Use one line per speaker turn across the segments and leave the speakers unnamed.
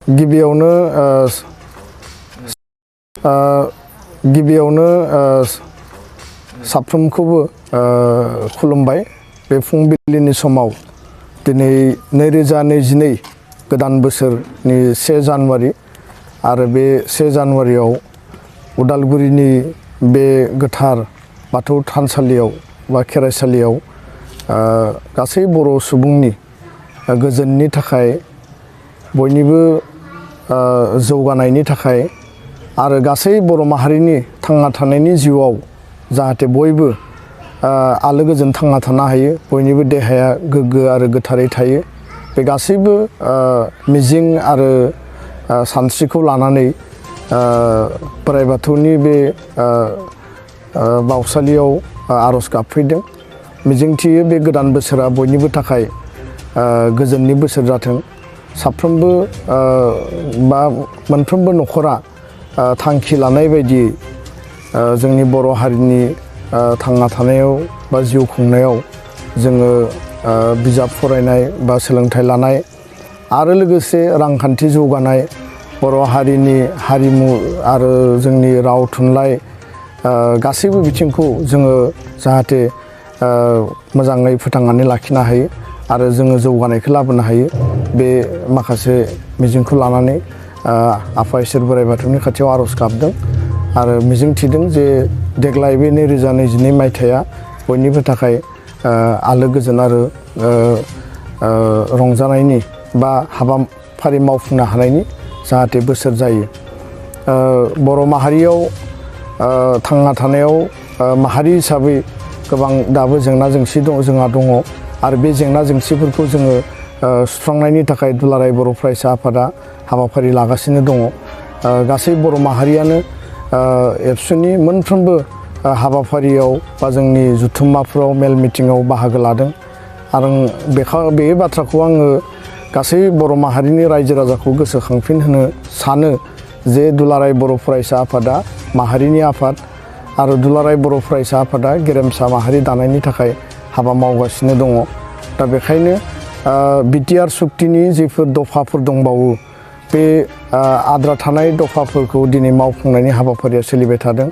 गिबियावनो साफ्रोमखौबो खुलुमबाय बे फुंबिलिनि समाव दिनै 2022 गोदान बोसोरनि 1 जानुवारि आरो बे 1 जानुवारियाव उदालगुरिनि बे गोथार बाथौ थानसालियाव बा खेरायसालियाव गासै बर' सुबुंनि गोजोननि थाखाय बयनिबो जौगानायनि थाखाय आरो गासै बर' माहारिनि थांना थानायनि जिउआव जाहाथे बयबो आलो गोजोन थांना थानो हायो, बयनिबो देहाया गोग्गो आरो गोथारै थायो, बे गासैबो मिजिं आरो सानस्रिखौ लानानै बोराइ बाथौनि बे बावसालियाव आर'ज गाबफैदों। मिजिंथियो बे गोदान बोसोरा बयनिबो थाखाय गोजोननि बोसोर जाथों। साफ्रोमबो बा मोनफ्रोमबो न'खरा थांखि लानाय बायदियै जोंनि बर' हारिनि थांना थानायाव बा जिउ खुंनायाव जोङो बिजाब फरायनाय बा सोलोंथाइ लानाय आरो लोगोसे रांखान्थि जौगानाय, बर' हारिनि हारिमु आरो जोंनि राव थुनलाइ गासैबो बिथिंखौ जोङो जाहाथे मोजाङै फोथांनानै लाखिनो हायो आरो जोङो जौगानायखौ लाबोनो हायो, बे माखासे मिजिंखौ लानानै आफा इसोर बोराइ बाथौनि खाथियाव आर'ज गाबदों आरो मिजिंथिदों जे देग्लाय बे 2022 मायथाइया बयनिबो थाखाय आलो गोजोन आरो रंजानायनि बा हाबाफारि मावफुंनो हानायनि जाहाथे बोसोर जायो। बर' माहारियाव थांना थानायाव माहारि हिसाबै गोबां दाबो जेंना जेंसि जोंहा दङ आरो बे जेंना जेंसिफोरखौ जोङो सुस्रांनायनि थाखाय दुलाराय बर' फरायसा आफादा हाबाफारि लागासिनो दङ। गासै बर' माहारियानो एबसुनि मोनफ्रोमबो हाबाफारियाव बा जोंनि जुथुम्माफोराव मेल मिटिङाव बाहागो लादों आरो बे बाथ्राखौ आङो गासै बर' माहारिनि रायजो राजाखौ गोसोखांफिनहोनो सानो जे दुलाराय बर' फरायसा आफादा माहारिनि आफाद आरो दुलाराय बर' फरायसा आफादा गेरेमसा माहारि दानायनि थाखाय हाबा मावगासिनो दङ। दा बेखायनो बिटिआर सुक्तिनि जिफोर दफाफोर दंबावो बे आद्रा थानाय दफाफोरखौ दिनै मावफुंनायनि हाबाफारिया सोलिबाय थादों।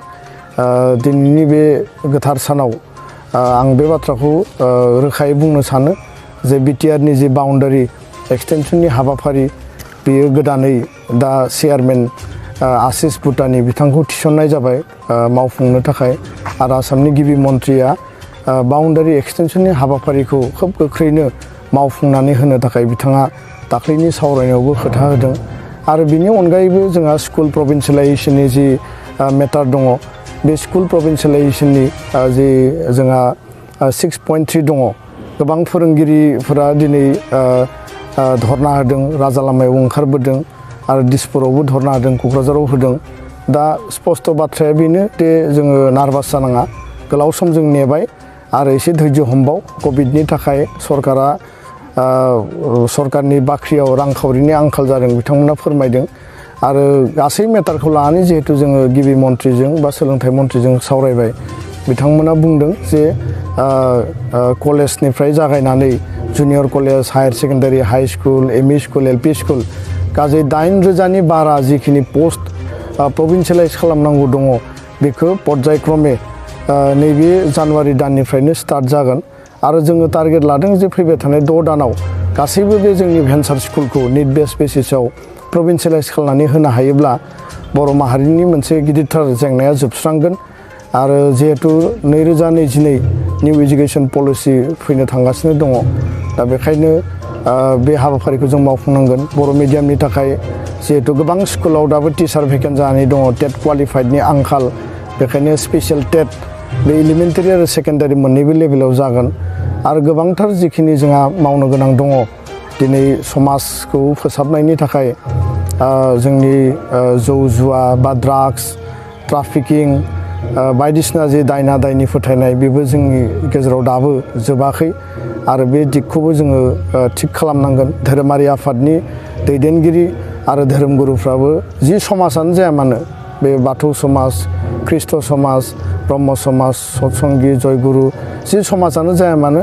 दिनैनि बे गोथार सानाव आं बे बाथ्राखौ रोखायै बुंनो सानो जे बिटिआरनि जि बाउन्डारि एक्सटेनसननि हाबाफारि बेयो गोदानै दा चेयारमेन आशिष भुटानी बिथांखौ थिसननाय जाबाय मावफुंनो थाखाय आरो आसामनि गिबि मन्थ्रिया बाउन्डारि एक्सटेनसननि हाबाफारिखौ खोब गोख्रैनो मावफुंनानै होनो थाखाय बिथाङा दाख्लैनि सावरायनायावबो खोथा होदों आरो बिनि अनगायैबो जोंहा स्कुल प्रभिन्सियेलाइजेसननि जि मेटार दङ, बे स्कुल प्रभिन्सियेलाइजेसननि जि जोंहा 6.3 दङ, गोबां फोरोंगिरिफोरा दिनै धरना होदों, राजा लामायाव ओंखारबोदों आरो दिसपुरावबो धरना होदों, क'क्राझाराव होदों। दा स्पस्ट बाथ्राया बेनो दे जोङो नार्भास जानाङा, गोलाव सम जों नेबाय आरो एसे धैर्य हमबाव। कभिडनि थाखाय सरकारनि बाख्रियाव रांखावरिनि आंखाल जादों बिथांमोना फोरमायदों आरो गासै मेटारखौ लानानै जिहेतु जोङो गिबि मन्थ्रिजों बा सोलोंथाइ मन्थ्रिजों सावरायबाय, बिथांमोना बुंदों जे कलेजनिफ्राय जागायनानै junior college, higher secondary, high school, ME school, LP school गासै 8,000नि बारा जिखिनि पस्ट प्रभिन्सियेलाइज खालामनांगौ दङ बेखौ पर्यायक्रमे नैबे जानुवारि दाननिफ्रायनो स्टार्ट जागोन आरो जोङो टारगेट लादों जे फैबाय थानाय 6 दानाव गासैबो बे जोंनि भेन्सार स्कुलखौ निड बेस बेसिसाव प्रभिन्सियेलाइज खालामनानै होनो हायोब्ला बर' माहारिनि मोनसे गिदिरथार जेंनाया जोबस्रांगोन आरो जिहेतु 2022 निउ एजुकेसन पलिसि फैनो थांगासिनो दङ, दा बेखायनो बे हाबाफारिखौ जों मावफुंनांगोन। बर' मिडियामनि थाखाय जिहेतु गोबां स्कुलाव दाबो टिचार भेकेन्ट जानानै दङ, टेट क्वालिफाइडनि आंखाल, बेखायनो स्पेसियेल टेट बे एलिमेन्टारि आरो सेकेन्डारि मोननैबो लेभेलाव जागोन आरो गोबांथार जिखिनि जोंहा मावनो गोनां दङ दिनै समाजखौ फोसाबनायनि थाखाय जोंनि जौ जुवा बा ड्राग्स ट्राफिकिं बायदिसिना जे दायना दायनि फोथायनाय बेबो जोंनि गेजेराव दाबो जोबाखै आरो बे दिगखौबो जोङो थिग खालामनांगोन। धोरोमारि आफादनि दैदेनगिरि आरो धोरोमगुरुफ्राबो जि समाजानो जाया मानो, बे बाथौ समाज, ख्रिस्ट समाज, ब्रह्म समाज, सतसंगि, जयगुरु जि समाजानो जाया मानो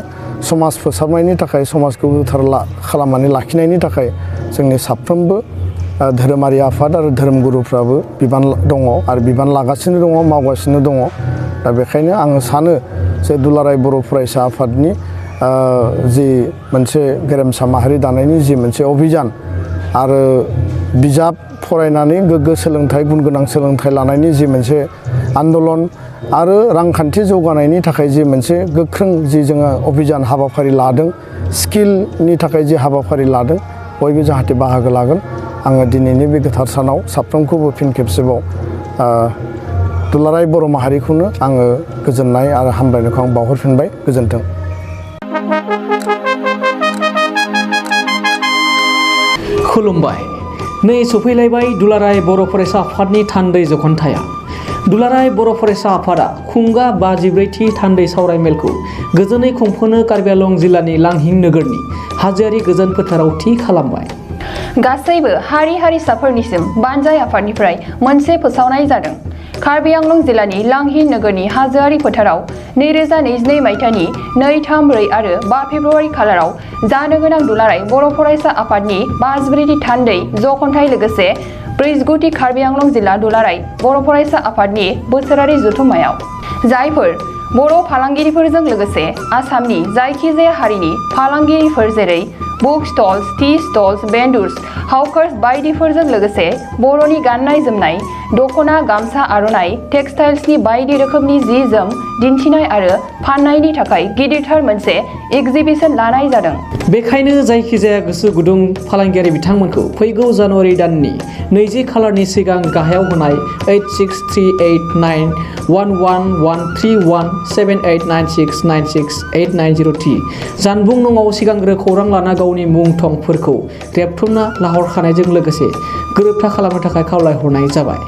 समाज फोसाबनायनि थाखाय, समाजखौ गोथार खालामनानै लाखिनायनि थाखाय जोंनि साफ्रोमबो धोरोमारि आफाद आरो धोरोमगुरुफ्राबो बिबान दङ आरो बिबान लागासिनो दङ, मावगासिनो दङ। दा बेखायनो आङो सानो जे दुलाराय बर' फरायसा आफादनि जि मोनसे गेरेमसा माहारि दानायनि जि मोनसे अभियान आरो बिजाब फरायनानै गोग्गो सोलोंथाइ, गुन गोनां सोलोंथाइ लानायनि जि मोनसे आन्दलन आरो रांखान्थि जौगानायनि थाखाय जि मोनसे गोख्रों जि जोङो अभियान हाबाफारि लादों, स्किलनि थाखाय जि हाबाफारि लादों, बयबो जाहाथे बाहागो लागोन। आङो दिनैनि बे गोथार सानाव साफ्रोमखौबो फिन खेबसेबाव दुलाराय बर' माहारिखौनो आङो गोजोननाय आरो हामलायनायखौ आं बावहरफिनबाय। गोजोन्थों।
खुलुमबाय। नै सफैलायबाय दुलाराय बर' फरायसा आफादनि थान्दै जखनथाया। दुलाराय बर' फरायसा आफादा खुंगा 54थि थान्दै सावरायमेलखौ गोजोनै खुंफुंनो कार्बि आंलं जिल्लानि लांहिं नोगोरनि हाजोआरि गोजोन फोथाराव थि खालामबाय।
गासैबो हारि हारिसाफोरनिसिम बानजाय आफादनिफ्राय मोनसे फोसावनाय जादों। कार्बि आंलं जिल्लानि लांहिं नोगोरनि हाजोआरि फोथाराव 2022 मायथाइनि 2, 3, 4 आरो 5 फेब्रुआरि खालाराव जानो गोनां दुलाराय बर' फरायसा आफादनि 54थि थान्दै जखनथाइ लोगोसे 49थि कार्बि आंलं जिल्ला दुलाराय बर' फरायसा आफादनि बोसोरारि जथुम्मायाव जायफोर बर' फालांगिरिफोरजों लोगोसे आसामनि जायखिजाया हारिनि फालांगिरिफोर जेरै book stalls, tea stalls, vendors, hawkers बायदिफोरजों लोगोसे बर'नि गाननाय जोमनाय, दख'ना, गामसा, आर'नाइ, टेक्सटाइल्सनि बायदि रोखोमनि जि जोम दिन्थिनाय आरो फाननायनि थाखाय गिदिरथार मोनसे एग्जिबिशन लानाय जादों। बेखायनो
जायखिजाया गोसो गुदुं फालांगियारि बिथांमोनखौ फैगौ जानुवारि दाननि 20 खालारनि सिगां गाहायाव होनाय 8638911131789696890890T जानबुं नङाव सिगांग्रो खौरां लाना गावनि मुं थंफोरखौ रेबथुमना लाहरखानायजों लोगोसे गोरोबथा खालामनो थाखाय खावलायहरनाय जाबाय।